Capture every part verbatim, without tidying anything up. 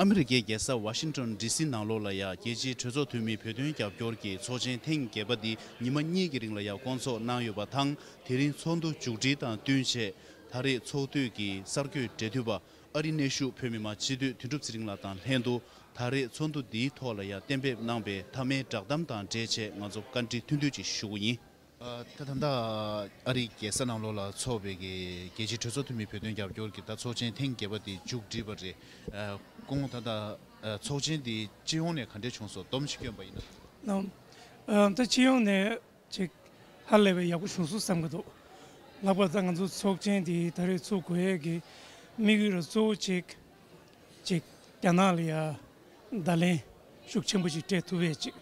ཨ་མི་རི་ཀའི་རྒྱལ་ས་ཝ་ཤིང་ཊོན་ཌི་སི་ནང་ལོགས་ལ་ཡ་རྒྱལ་སྤྱིའི་གྲོས་ཚོགས་འཐུས་མི་བོད་དོན་རྒྱབ་སྐྱོར་གྱི་ཚོགས་ཆེན་ཐེངས་བརྒྱད་པ་འདི་ཉི་མ་གཉིས་ཀྱི་རིང་ལ་ཡ་བསྐོང་ཚོགས་གནང་ཡོད་པ་དང་། དེ་རིང་ཚོགས་འདུ་མཇུག་སྒྲིལ་དང་བསྟུན་ཆེད། ད་རེས་ཚོགས་འདུས་ཀྱི་གསར་འགོད་འབྲེལ་མཐུད་པ་ཨ་རིའི་གནས་བཞུགས་བོད་མི་མང་སྤྱི་འཐུས་དོན་གྲུབ་ཚེ་རིང་ལགས་དང་ལྷན་དུ། ད་རེས་ཚོགས་འདུ་འདིའི་ཐོག་ལ་ཡ་གཏན་འབེབས་གནང་པའི་མཐའ་མའི་བསྒྲགས་གཏམ་དང་འབྲེལ་ཆེད་ང་ཚོ་བཀའ་འདྲི་ཐུང་ཐུང་ཅིག་ཞུ་གི་ཡིན། ཨ། ད་ད་ལྟ་ཨ་རིའི་རྒྱལ་ས་ནང་ལོགས་ལ་འཚོགས་པའི་གི་རྒྱལ་སྤྱིའི་གྲོས་ཚོགས་འཐུས་མི་བོད་དོན་རྒྱབ་སྐྱོར་གྱི་ད་ཚོགས་ཆེན་ཐེངས་བརྒྱད་པ་དེ་མཇུག་བསྒྲིལ་བ་རེད། ཨ། སྐུ་ངོ་ད་ལྟ་ཨ་ཚོགས་ཆེན་འདི་སྤྱི་ཡོངས་ནས་ག་འདྲས་བྱུང་སོང་། སྡོམ་ཞིག་བསྐྱོན་པ་ཡིན་ན། ལགས། ཨ། ད་སྤྱི་ཡོངས་ནས་ཅིག་ཧ་ལས་པའི་ཡག་པོ་བྱུང་སོང་བསམ་གྱི་འདུག་ལྷག་པར་ད་ང་ཚོ་ཚོགས་ཆེན་འདི་ད་རེས་ཚུགས་དགོས་ཡས་ཀྱི་དམིགས་ཡུལ་གཙོ་བོ་གཅིག་ཅིག་རྒྱ་ནག་ལ་ཡ་བརྡ་ལན་ཤུགས་ཆེན་པོ་ཞིག་སྤྲད་ཐུབ་པའི་ཅིག་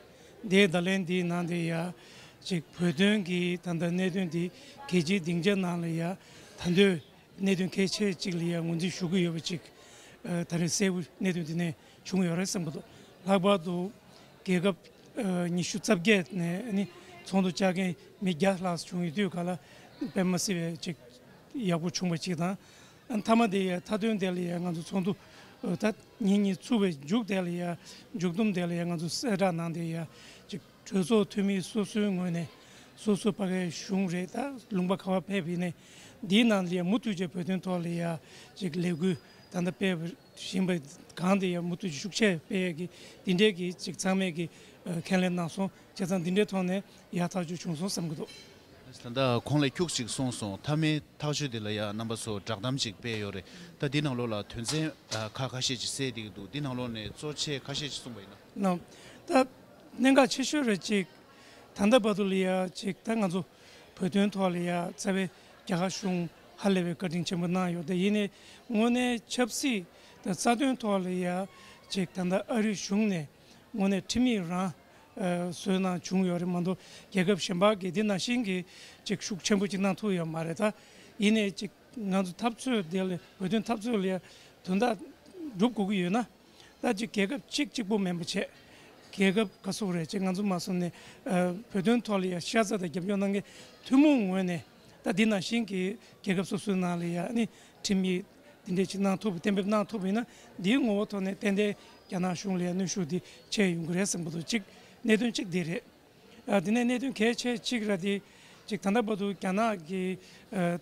དེའི་བརྡ་ལན་འདིའི་ནང་དེ་ཡ་ཅིག་བོད་དོན་གྱི་ད་ལྟ་གནད་དོན་འདི་རྒྱལ་སྤྱིའི་སྡིངས་ཆ་ནང་ལ་ཡ་ད་དུང་གནད་དོན་གལ་ཆེ་ཅིག་ལ་ཡ་ངོས་འཛིན་ཞུ་གི་ཡོད་པ་ཅིག་ཨ། ད་རེས་གསལ་པོ་གནད་དོན་འདི་ནས་བྱུང་ཡོད་རེད་བསམ་གྱི་འདུག་ལྷག་པར་དུ་རྒྱལ་ཁབ་ཨ་ཉི་ཤུ་རྩ་བརྒྱད་ནས་ནི་ཚོགས་འདུ་བཅར་མཁན་མི་བརྒྱ་ལྷག་བྱུང་ཡོད་དུས་ག་ལ་དཔེ་མ་སྲིད་པའི་ཅིག་ཡག་པོ་བྱུང་བ་ཅིག་དང་། ཨ། མཐའ་མ་དེ་ཡ་མཐའ་དོན་དེ་ལ་ཡ་ང་ཚོ་ཚོགས་འདུ་ཨ་ད་ཉིན་གཉིས་ཚུགས་པའི་མཇུག་དེ་ལ་ཡ་མཇུག་བསྡོམས་དེ་ལ་ཡ་ང་ཚོ་གསལ་བསྒྲགས་གནང་དེ་ཡ་ཅིག་གྲོས་ཚོགས་འཐུས་མི་སོ་སོའི་ངོས་ནས་སོ་སོ་ཕ་གའི་གཞུང་རེད། ད་ལུང་པ་ག་བ་ཕེབས་ཡིན་ནའི་འདིའི་ནང་ལ་ཡ་མུ་མཐུད་བྱས་བོད་དོན་ཐོག་ལ་ཡ་ཅིག་ལས་འགུལ་ད་ལྟ་སྤེལ་བཞིན་པ་གང་དེ་ཡ་མུ་མཐུད་ཅིག་ཤུགས་ཆེ་སྤེལ་ཡས་ཀྱི་འདི་འདྲའི་གི་ཅིག་ཚང་མས་ཀྱི་ཨ་ཁས་ལེན་གནང་སོང་། བྱས་ཙང་འདི་འདྲའི་ཐོག་ནས་ཡག་ཐག་ཆོད་བྱུང་སོང་བསམ་གྱི་འདུག་ད་ལྟ་གོང་ལ་ཁྱུག་ཅིག་གསུངས་སོང་། མཐའ་མའི་ཐག་གཅོད་དེ་ལ་ཡ་རྣམ་པ་ཚོ་བསྒྲགས་གཏམ་ཅིག་སྤེལ་ཡོད་རེད། ད་འདི་ནང་ལོགས་ལ་དོན་ཚན་ཨ་ཁག་ཁ་ཤས་ཅིག་གསལ་བསྡད་ཀྱི་འདུག་འདི་ནང་ལོགས་ནས་གཙོ་ཆེ་ཁ་ཤས་ཅིག་གསུངས་པ་ཡིན་ན། ལགས། ད་གནད་འགག་ཆེ་ཤོས་རེད་ཅིག་ད་ལྟ་བར་དུ་ལ་ཡ་ཅིག་ད་ང་ཚོ་བོད་དོན་ཐོག་ལ་ཡ་རྩ་བའི་རྒྱ་གར་གཞུང་ཧ་ལས་པའི་བཀའ་དྲིན་ཆེན་པོ་གནང་ཡོད། དེ་ཡིན་ནའི་དངོས་གནས་ཆབ་སྲིད་དང་རྩ་དོན་ཐོག་ལ་ཡ་ཅིག་ད་ལྟ་ཨ་རི་གཞུང་ནས་དངོས་གནས་ཁྲིམས་ཡིག་རང་ཨ་བཟོས་གནང་བྱུང་ཡོད་རེད་མ་གཏོགས། རྒྱལ་ཁབ་གཞན་པ་གིས་འདི་ནང་བཞིན་གྱི་ཅིག་ཤུགས་ཆེན་པོ་ཅིག་གནང་ཐུབ་ཡོད་མ་རེད། ད་ཡིན་ནའི་ཅིག་ང་ཚོ་འཐབ་རྩོད་དེ་ལ་བོད་དོན་འཐབ་རྩོད་ལ་ཡ་དོན་དག་སྒྲུབ་དགོས་ཀྱི་ཡོད་ན། ད་ཅིག་རྒྱལ་ཁབ་གཅིག་གཅིག་པོ་མིན་པ་བྱས། རྒྱལ་ཁབ་ག་ཚོད་རེད་ཅིག་ང་ཚོ་མ་སོང་ནས་ཨ་བོད་དོན་ཐོག་ལ་ཡ་ཤ་ཚ་དང་རྒྱབ་སྐྱོར་གནང་མཁན་ཐུན་མོང་ངོས་ནས་ད་འདི་ནང་བཞིན་གྱི་རྒྱལ་ཁབ་སོ་སོའི་ནང་ལ་ཡ་ཨ་ནི་ཁྲིམས་ཡིག་འདི་འདྲས་ཅིག་གནང་ཐུབ་པ་གཏན་འབེབས་གནང་ཐུབ་པ་ཡིན་ན། འདིའི་ངོ་བོ་ཐོག་ནས་ཏན་ཏན་རྒྱ་ནག་གཞུང་ལ་ཡ་གནོན་ཤུགས་འདི་ཆེ་ཡོང་གི་རེད་བསམ་གྱི་འདུག་ཅིག་གནད་དོན་གཅིག་འདི་རེད། ཨ་དེ་ནས་གནད་དོན་གལ་ཆེ་གཅིག་ར་དེ་ཅིག་ད་ལྟ་བར་དུ་རྒྱ་ནག་གི་ཨ་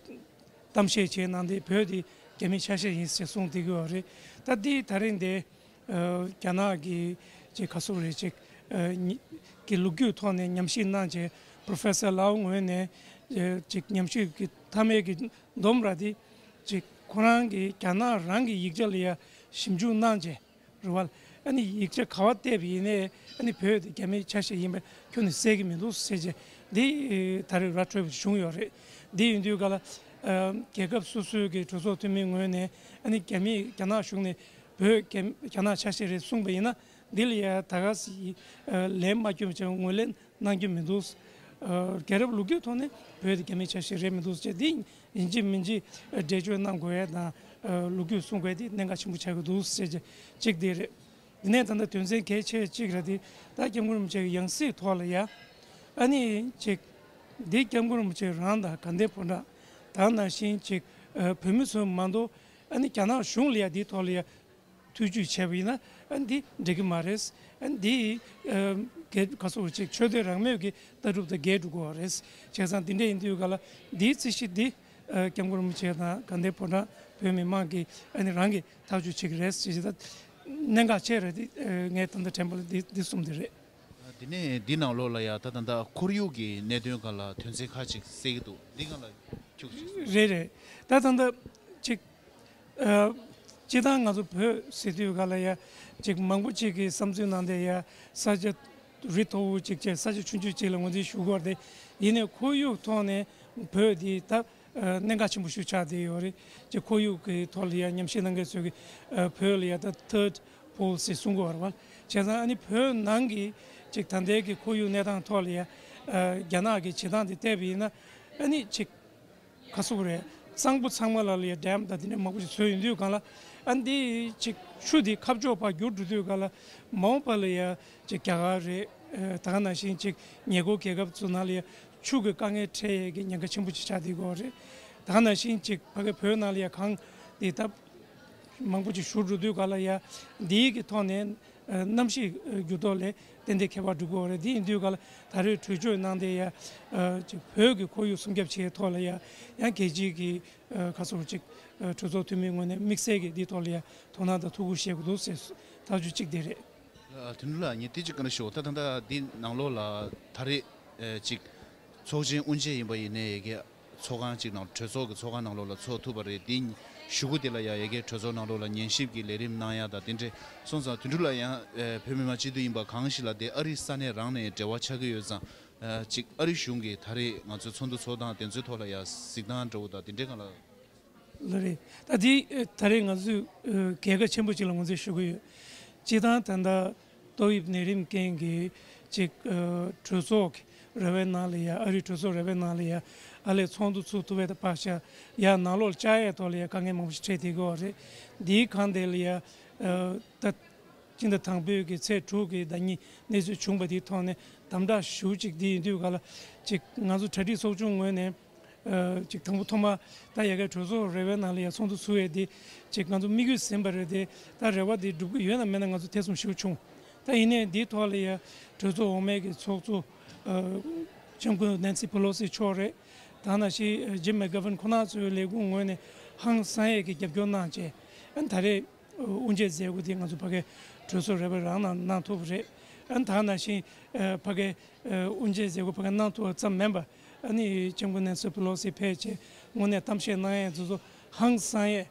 གཏམ་བཤད་བྱས་གནང་དེ་བོད་དེ་རྒྱ་མིའི་ཆ་ཤས་ཡིན་ཟེར་གསུངས་བསྡད་ཀྱི་ཡོད་རེད། ད་དེ་ད་རིང་དེ་ཨ་རྒྱ་ནག་གི་ཅིག་ག་ཟེར་རེད་ཅིག་ཨ་ཉི་གི་ལོ་རྒྱུས་ཐོག་ནས་ཉམས་ཞིབ་གནང་བྱས། Professor Lau་ངོས་ནས་ཨ་ཅིག་ཉམས་ཞིབ་ཀྱི་མཐའ་མའི་གི་སྡོམ་ར་དེ་ཅིག་ཁོ་རང་གི་རྒྱ་ནག་རང་གི་ཡིག་ཆ་ལ་ཡ་ཞིབ་འཇུག་གནང་བྱས། རེད་བ། ཨ་ནི་ཡིག་ཆ་ག་བ་བལྟས་པ་ཡིན་ནའི་ཨ་ནི་བོད་དེ་རྒྱ་མིའི་ཆ་ཤས་ཡིན་པ་ཁྱོན་ནས་གསལ་གྱི་མི་འདུག་ཟེར་བྱས། འདི་ད་རེས་ར་འཕྲོད་པ་བྱུང་ཡོད་རེད། འདི་ཡིན་དུས་ག་ལ་ཨ་རྒྱལ་ཁབ་སོ་སོའི་གི་གྲོས་ཚོགས་འཐུས་མིའི་ངོས་ནས་ཨ་ནི་རྒྱ་མི་རྒྱ་ནག་གཞུང་ནས་བོད་རྒྱ་རྒྱ་ནག་ཆ་ཤས་རེད་གསུངས་པ་ཡིན་ན། འདི་ལ་ཡ་ད་ག་སེ་ཨ་ལན་མ་བསྐྱོན་བྱས་ངོས་ལེན་གནང་རྒྱུ་མི་འདུག་ཨ་རྒྱལ་རབས་ལོ་རྒྱུས་ཐོག་ནས་བོད་དེ་རྒྱ་མིའི་ཆ་ཤས་རེད་མི་འདུག་ཟེར་བྱས། འདི་ཡིན་གཅིག་མིན་གཅིག་འགྲེལ་བརྗོད་གནང་དགོས་ཡ་དང་ཨ་ལོ་རྒྱུས་གསུང་དགོས་ཡ་དེ་གནད་འགག་ཆེན་པོ་ཆགས་ཀྱི་འདུག་ཟེར་བྱས་གཅིག་དེ་རེད། དེ་ནས་ད་ལྟ་དོན་ཚན་གལ་ཆེ་གཅིག་ར་དེ་ད་སྐྱབས་མགོན་རིན་པོ་ཆེ་གི་ཡང་སྲིད་ཐོག་ལ་ཡ་ཨ་ནི་ཅིག་འདི་སྐྱབས་མགོན་རིན་པོ་ཆེ་རང་དང་དགའ་ལྡན་ཕོ་བྲང་དེ་ནང་བཞིན་ཅིག་ཨ་བོད་མི་ཚོ་མ་གཏོགས་ཨ་ནི་རྒྱ་ནག་གཞུང་ལ་ཡ་འདིའི་ཐོག་ལ་ཡ་ཐུགས་ཆུད་བྱས་པ་ཡིན་ན་ཨ་འདི་འགྲིག་གི་མ་རེད། ཨ་འདི་ཨ་ག་ཚོད་ཅིག་ཆོས་དད་རང་མོས་ཀྱི་ལྟ་གྲུབ་དང་འགལ་འགྲོ་གི་རེད། བྱས་ཙང་འདི་འདྲ་ཡིན་དུས་ག་ལ་འདིའི་རྩིས་གཞི་འདི་ཨ་སྐྱབས་མགོན་རིན་པོ་ཆེ་དང་དགའ་ལྡན་ཕོ་བྲང་བོད་མི་མང་གིས་ཨ་ནི་རང་གིས་ཐག་གཅོད་བྱེད་ཀྱི་རེད་ཟེར་གྱི། ད་གནད་འགག་ཆེ་རེད་དེ། ཨ་ངས་ད་ལྟ་དྲན་པ་ལ་འདི་འདི་གསུམ་དེ་རེད། དེ་ནས་འདི་ནང་ལོགས་ལ་ཡ་ད་ད་ལྟ་ཁོར་ཡུག་གི་གནད་དོན་སྒང་ལ་དོན་ཚན་ཁག་ཅིག་གསལ་གྱི་འདུག་འདི་སྒང་ལ་ཁྱུག་ཅིག་གསུངས། རེད་རེད། ད་ད་ལྟ་ཅིག་ཨ་སྤྱིར་བཏང་ང་ཚོ་བོད་ཟེར་དུས་ག་ལ་ཡ་ཅིག་མང་པོ་ཅིག་གི་བསམ་ཚུལ་ནང་དེ་ཡ་ས་ཆ་རི་མཐོ་བོ་ཅིག་བྱས་ས་ཆ་ཆུང་ཆུང་ཅིག་ལ་ངོས་འཛིན་ཞུ་དགོས་རེད། ཡིན་ནའི་ཁོར་ཡུག་ཐོག་ནས་བོད་འདི་ད་ཨ་གནད་འགག་ཆེན་པོ་ཞིག་ཆགས་བསྡད་ཡོད་རེད། ཅིག་ཁོར་ཡུག་གི་ཐོག་ལ་ཡ་ཉམས་ཞིབ་གནང་མཁན་ཚོས་ཀྱི་ཨ་བོད་ལ་ཡ་ད་third pole་ཟེར་གསུང་གི་ཡོད་རེད་བ། བྱས་ཙང་ཨ་ནི་བོད་ནང་གི་ཅིག་ད་ལྟའི་གི་ཁོར་ཡུག་གནས་སྟངས་ཐོག་ལ་ཡ་ཨ་རྒྱ་ནག་གི་བྱེད་སྟངས་དེ་བལྟས་པ་ཡིན་ན་ཨ་ནི་ཅིག་ག་ཟེར་དགོས་རེད། གཙང་པོ་ཚང་མ་ལ་ལ་ཡ་dam་དང་དེ་འདྲ་མང་པོ་ཞིག་བཟོས་ཡོང་དུས་སྒང་ལ་ཨ་འདི་ཅིག་ཆུ་དེ་ཁ་ཕྱོགས་ཕར་བསྒྱུར་འགྲོ་དུས་སྒང་ལ་མ་འོངས་པ་ལ་ཡ་ཅིག་རྒྱ་གར་རེད། ཨ་ད་ག་ནང་བཞིན་ཅིག་ཉེ་འཁོར་རྒྱལ་ཁབ་ཚོ་ནང་ལ་ཡ་ཆུ་གི་དཀའ་ངལ་འཕྲད་ཡས་ཀྱི་ཉེན་ཁ་ཆེན་པོ་ཅིག་ཆགས་བསྡད་ཀྱི་ཡོད་རེད། ད་ག་ནང་བཞིན་ཅིག་ཕ་གི་བོད་ནང་ལ་ཡ་གངས་དེ་ད་ མང་པོ་ཅིག་ཞུ་འགྲོ་དུས་ག་ལ་ཡ་འདིའི་གི་ཐོག་ནས་གནམ་གཤིས་འགྱུར་ལྡོག་ལས་ཏན་ཏན་ཁྱད་པར་འགྲོ་གི་ཡོད་རེད། འདི་ཡིན་དུས་ག་ལ་ད་རེས་གྲོས་ཆོད་གནང་སྟེ་ཡ་ཅིག་བོད་ཀྱི་ཁོར་ཡུག་སྲུང་སྐྱོབ་བྱེད་ཐོག་ལ་ཡ་ཡང་རྒྱལ་སྤྱིའི་གི་ཁ་སོ་ཅིག་གྲོས་ཚོགས་འཐུས་མིའི་ངོས་ནས་དམིགས་བསལ་གྱི་འདིའི་ཐོག་ལ་ཡ་དོ་སྣང་དང་ཐུགས་ཁུར་བཞེས་དགོས་འདུག་ཟེར་ཐག་གཅོད་གཅིག་དེ་རེད། དོན་གྲུབ་ལགས། ངས་དེ་གཅིག་བཀའ་འདྲི་ཞུ། ད་ད་ལྟ་འདི་ནང་ལོགས་ལ་ད་རེས་ཅིག་ཚོགས་ཆེན་དབུ་འབྱེད་ཡིན་པ་ཡིན་ནའི་ཡ་གི་ཚོགས་ཁང་གཅིག་ནང་གྲོས་ཚོགས་ཀྱི་ཚོགས་ཁང་ནང་ལོགས་ལ་ཚོགས་ཐུབ་པ་རེད། དེ་གཞུག་གུ་དེ་ལ་ཡ་ཡ་གི་གྲོས་ཚོགས་ནང་ལོགས་ལ་ཉན་ཞིབ་ཀྱི་ལས་རིམ་གནང་ཡ་དང་དེ་འདྲས་སོང་ཙང་། དོན་གྲུབ་ལགས་ཡང་བོད་མི་མང་སྤྱི་འཐུས་ཡིན་པ་གང་ཞིག་ལ་དེ་ཨ་རི་ས་གནས་རང་ནས་འབྲེལ་བ་ཆགས་ཀྱི་ཡོད་ཙང་། ཅིག་ཨ་རི་གཞུང་གིས་ད་རེས་ང་ཚོའི་ཚོགས་འདུ་ཚོགས་སྟངས་དེ་ཚོའི་ཐོག་ལ་ཡ་གཟིགས་སྟངས་འདྲ་བོ་དང་དེ་འདྲས་གང་ལ། ལགས་རེད། ད་འདི་ད་རེས་ང་ཚོས་རྒྱལ་ཁ་ཆེན་པོ་ཅིག་ལ་ངོས་འཛིན་ཞུ་གི་ཡོད། སྤྱིར་བཏང་ད་ལྟ་ཏོག་དབྱིབས་ནད་རིམས་རྐྱེན་གྱིས་ཅིག་གྲོས་ཚོགས་ཀྱི་ར་བའི་ནང་ལ་ཡ་ཨ་རིའི་གྲོས་ཚོགས་ར་བའི་ནང་ལ་ཡ་ཨ་ལས་ཚོགས་འདུ་ཚུགས་ཐུབ་པའི་ད་བར་ཤ་ཡ་ནང་ལོགས་ལ་བཅར་ཡས་ཐོག་ལ་ཡ་དཀའ་ངལ་མང་པོ་ཞིག་འཕྲད་བསྡད་ཀྱི་ཡོད་རེད། འདིའི་སྒང་དེ་ལ་ཡ་ད། སྤྱི་ཟླ་དང་པོའི་གི་ཚེས་དྲུག་གི་ཟླ་ཉིན་གནས་ཚུལ་བྱུང་བ་དེའི་ཐོག་ནས་དམ་དྲག་ཞུ་གཅིག་འདི་ཡིན་དུས་ག་ལ་ཅིག་ང་ཚོ་གྲ་སྒྲིག་ཚོགས་ཆུང་ངོས་ནས་ཅིག་དང་པོ་ཐོག་མ་ད་ཡ་གའི་གྲོས་ཚོགས་ར་བའི་ནང་ལ་ཡ་ཚོགས་འདུ་ཚུགས་ཡས་དེ་ཅིག་ང་ཚོ་དམིགས་ཡུལ་ཟིན་པ་རེད་དེ། ད་རེ་བ་དེ་འགྲུབ་ཀྱི་ཡོད་ན་མེད་ན་ང་ཚོ་ཐེ་ཚོམ་ཞིག་བྱུང་། ད་ཡིན་ནའི་འདིའི་ཐོག་ལ་ཡ་གྲོས་ཚོགས་འོག་མའི་གི་ཚོགས་གཙོ་ལྕམ་སྐུ་ནན་སི་པེ་ལོ་སི་མཆོག་རེད། ད་ནང་བཞིན་ཇིམ་མེག་གྷ་ཝན་ཁོ་ན་ཚོའི་ལས་ཁུངས་ངོས་ནས་ཧང་སང་ཡས་ཀྱི་རྒྱབ་སྐྱོར་གནང་བྱས་ཨ་ད་རེས། དབུ་འབྱེད་མཛད་སྒོ་དེ་ང་ཚོ་ཕ་གའི་གྲོས་ཚོགས་ར་བའི་རང་ནང་གནང་ཐུབ་པ་རེད། ཨ་ནི་ད་ནང་བཞིན་ཕ་གའི་དབུ་འབྱེད་མཛད་སྒོ་ཕ་གའི་གནང་ཐུབ་པ་ཙམ་མིན་པར་ཨ་ནི་ལྕམ་སྐུ་ནན་སི་པེ་ལོ་སི་ཕེབས་བྱས་དངོས་གནས་གཏམ་བཤད་གནང་ཡས་དེ་ཚོ་ཧང་སང་ཡས་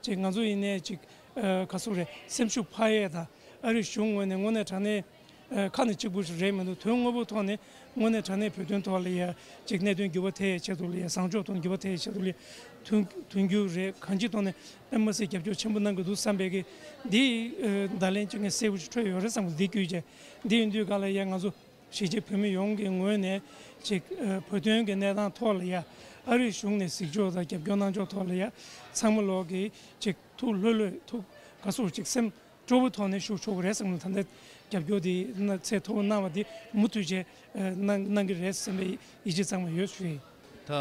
ཅིག་ང་ཚོ་ཡིན་ནའི་ཅིག་ག་ཟེར་རེད། སེམས་ཤུགས་འཕར་ཡས་དང་ཨ་རི་གཞུང་ངོས་ནས་དངོས་གནས་དྲང་གནས། ཁ་ནས་གཅིག་པུ་རེད་མི་འདུག་དོན་དངོས་པོ་ཐོག་ནས་དངོས་གནས་དྲང་གནས་བོད་དོན་ཐོག་ལ་ཡ་ཅིག་གནད་དོན་འགྱུར་བ་ཐེབས་ཡའི་ཆེད་དུ་ལ་ཡ་བཟང་ཕྱོགས་ཐོག་ནས་འགྱུར་བ་ཐེབས་ཡའི་ཆེད་དུ་ལ་ཡ་མཐུན་མཐུན་འགྱུར་རེད། གང་ཅིའི་ཐོག་ནས་ཨེམ་བྷ་སི་རྒྱབ་སྐྱོར་ཆེན་པོ་གནང་གི་འདུག་བསམ་པའི་གི་འདི་བརྡ་ལན་ཅིག་ངས་གསལ་པོ་ཞིག་འཕྲོད་ཡོད་རེད་བསམ་གི་འདི་བརྒྱུད་བྱས་འདི་ཡིན་དུས་ག་ལ་ཡ་ང་ཚོ་གཞིས་བྱེས་བོད་མི་ཡོངས་ཀྱི་ངོས་ནས་ཅིག་བོད་དོན་གྱི་གནས་སྟངས་ཐོག་ལ་ཡ་ཨ་རིའི་གཞུང་ནས་གཟིགས་ཕྱོགས་དང་རྒྱབ་སྐྱོར་གནང་ཕྱོགས་ཐོག་ལ་ཡ་ཚང་མ་ལོག་གི་ཅིག་ཐུགས་ལྷོད་ལྷོད་ཐུགས་ག་ཟེར་ཅིག་སེམས། སྤྲོ་པོའི་ཐོག་ནས་ཞུ་ཆོག་གི་རེད་བསམ་གི་འདུག་ད་ལྟ་རྒྱབ་སྐྱོར་དེ་གནང་ཚད་མཐོ་པོ་གནང་བ་དེ་མུ་མཐུད་བྱས་གནང་གནང་གི་རེད་བསམ་པའི་ཡིད་ཆེས་གཙང་མ་ཡོད་ཞུ་ཡིན། ད་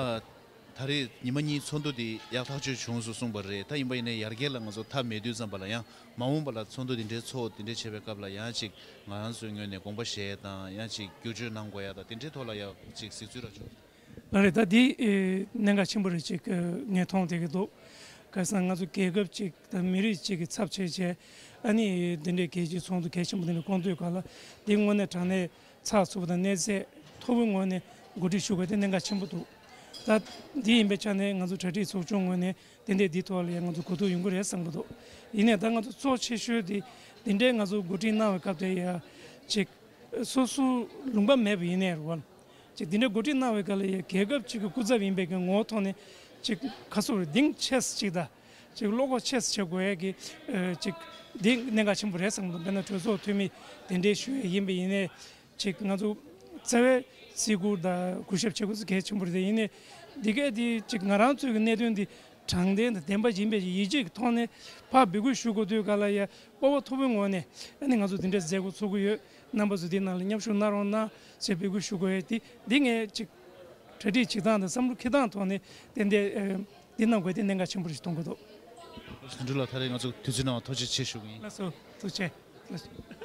ད་རེས་ཉི་མ་གཉིས་ཚོགས་འདུ་དེ་ཡག་ཐག་ཆོད་བྱུང་སོང་གསུངས་པ་རེད། ད་ཡིན་པ་ཡིན་ནའི་ཡར་རྒྱས་ལ་ང་ཚོ་མཐའ་མེད་དུས་ཙམ་པ་ལ་ཡང་མ་འོངས་པ་ལ་ཚོགས་འདུ་དེ་འདྲའི་ཚོགས་དེ་འདྲའི་བྱེད་པའི་སྐབས་ལ་ཡང་ཅིག་ང་རང་ཚོའི་ངོས་ནས་དགོངས་པ་བཞེས་དང་ཡང་ཅིག་བསྒྱུར་བཅོས་གནང་དགོས་ཡ་དང་དེ་འདྲའི་ཐོག་ལ་ཡང་ཅིག་གཟིགས་ཚུལ་ར་བྱུང་། ལགས་རེད། ད་འདི་ཨེ་གནད་འགག་ཆེན་པོ་རེད་ཅིག་ཨེ་ངས་མཐོང་བསྡད་ཀྱི་འདུག་ག་ཟེར་ན་ང་ཚོ་རྒྱལ་ཁབ་ཅིག་དང་མི་རིགས་ཅིག་གི་ཚབ་བྱས་བྱས་ཨ་ནི་འདི་འདྲའི་རྒྱལ་སྤྱིའི་ཚོགས་འདུ་གལ་ཆེན་པོ་འདི་འདྲ་བསྐོང་དུས་ག་ལ་འདི་དངོས་གནས་དྲང་གནས་ཚགས་ཚུད་པ་དང་གནས་ཚད་མཐོ་པོའི་ངོས་ནས་གོ་སྒྲིག་ཞུ་དགོས་དེ་གནད་འགག་ཆེན་པོ་འདུག་ད་འདི་ཡིན་པའི་ཆ་ནས་ང་ཚོ་གྲ་སྒྲིག་ཚོགས་ཆུང་ངོས་ནས་ཏན་ཏན་འདིའི་ཐོག་ལ་ཡང་ང་ཚོ་གོ་བསྡུར་ཡོང་གི་རེད་བསམ་གྱི་འདུག་ཡིན་ནའི་ད་ང་ཚོ་གཙོ་ཆེ་ཤོས་དེ་འདི་འདྲའི་ང་ཚོ་གོ་སྒྲིག་གནང་བའི་སྐབས་དེ་ཡ་ཅིག་སོ་སོ་ལུང་པ་མེད་པ་ཡིན་ནའི་རེད་བ། ཅིག་འདི་འདྲའི་འགོ་ཁྲིད་གནང་བའི་སྐབས་ལ་ཡང་རྒྱལ་ཁབ་ཅིག་གི་སྐུ་ཚབ་ཡིན་པའི་གི་ངོ་བོ་ཐོག་ནས་ཅིག་ག་ཟེར་གདེང་ཆེ་ས་ཅིག་དང་ཅིག་བློ་ཁོག་ཆེ་ས་བྱེད་དགོས་ཡས་ཀྱི་ཨ་ཅིག་འདི་གནད་འགག་ཆེན་པོ་རེད་བསམ་གི་འདུག་དཔེར་ན་གྲོས་ཚོགས་འཐུས་མི་གདན་འདྲེན་ཞུ་ཡས་ཡིན་པ་ཡིན་ནའི་ཅིག་ང་ཚོ་རྩ་བའི་བརྩི་བཀུར་དང་གུས་ཞབས་བྱེད་དགོས་ས་གལ་ཆེན་པོ་རེད། ཡིན་ནའི་འདི་གས་འདི་ཅིག་ང་རང་ཚོའི་གི་གནད་དོན་འདི་དྲང་བདེན་དང་བདེན་པ་ཡིན་པའི་ཡིད་ཆེས་ཀྱི་ཐོག་ནས་ཕར་འབོད་སྐུལ་ཞུ་དགོས་དུས་ག་ལ་ཡ་སྤོབས་པ་མཐོ་པོའི་ངོས་ནས་ཨ་ནི་ང་ཚོ་འདི་འདྲའི་མཛད་སྒོ་ཚོགས་ཀྱི་ཡོད། རྣམ་པ་ཚོ་འདི་ནང་ལ་མཉམ་ཞུགས་གནང་རོགས་གནང་ཞེས་འབོད་སྐུལ་ཞུ་དགོས་ཡོད། འདི་འདི་ངས་ཅིག་གྲ་སྒྲིག་བྱེད་སྟངས་དང་བསམ་བློ་འཁྱེར་སྟངས་ཐོག་ནས་ཏན་ཏན་ཨ་འདི་གནང་དགོས་དེ་གནད་འགག་ཆེན་པོ་ཞིག་མཐོང་གི་འདུག་དོན་གྲུབ་ལགས་ད་རེས་ང་ཚོ་དུས་ཚོད་གནང་བ་ཐུགས་རྗེ་ཆེ་ཞུ་གི་ཡིན། ལགས་སོ་ཐུགས་རྗེ་ཆེ།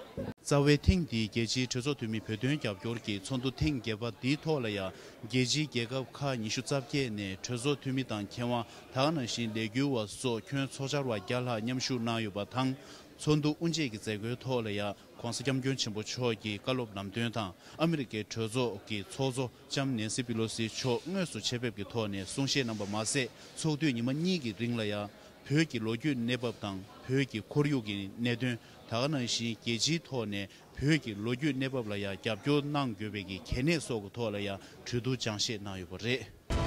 རྩ་བའི་ཐེངས་འདིའི་རྒྱལ་སྤྱིའི་གྲོས་ཚོགས་འཐུས་མི་བོད་དོན་རྒྱབ་སྐྱོར་གྱི་ཚོགས་འདུ་ཐེངས་བརྒྱད་པ་འདིའི་ཐོག་ལ་ཡང་རྒྱལ་སྤྱིའི་རྒྱལ་ཁབ་ཁག་ཉི་ཤུ་རྩ་བརྒྱད་ནས་གྲོས་ཚོགས་འཐུས་མི་དང་མཁས་དབང་ད་ག་ནང་བཞིན་ལས་འགུལ་བ་སོགས་ཁྱོན་ཚོགས་བཅར་བ་བརྒྱ་ལྷག་མཉམ་ཞུགས་གནང་ཡོད་པ་དང་། ཚོགས་འདུ་དབུ་འབྱེད་ཀྱི་མཛད་སྒོའི་ཐོག་ལ་ཡང་༧གོང་ས་༧སྐྱབས་མགོན་ཆེན་པོ་མཆོག་གི་བཀའ་སློབ་ལམ་སྟོན་དང་ཨ་མི་རི་ཀའི་གྲོས་ཚོགས་ཀྱི་ཚོགས་གཙོ་ལྕམ་ནེན་སི་པི་ལོ་སི་མཆོག་དངོས་སུ་ཆེད་ཕེབས་ཀྱི་ཐོག་ནས་གསུང་བཤད་གནང་པ་མ་ཟད། ཚོགས་དུས་ཉི་མ་གཉིས་ཀྱི་རིང་ལ་ཡང་བོད་ཀྱི་ལོ་རྒྱུས་གནས་བབ་དང་བོད་ཀྱི་ཁོར་ཡུག་གི་གནད་དོན། ད་ག་ནང་བཞིན་རྒྱལ་སྤྱིའི་ཐོག་ནས་བོད་ཀྱི་ལོ་རྒྱུས་གནས་བབ་ལ་ཡང་རྒྱབ་སྐྱོར་གནང་དགོས་པའི་གི་གལ་གནད་སོགས་ཀྱི་ཐོག་ལ་ཡང་གྲོས་བསྡུར་སྦྱང་བཤད་གནང་ཡོད་པ་རེད།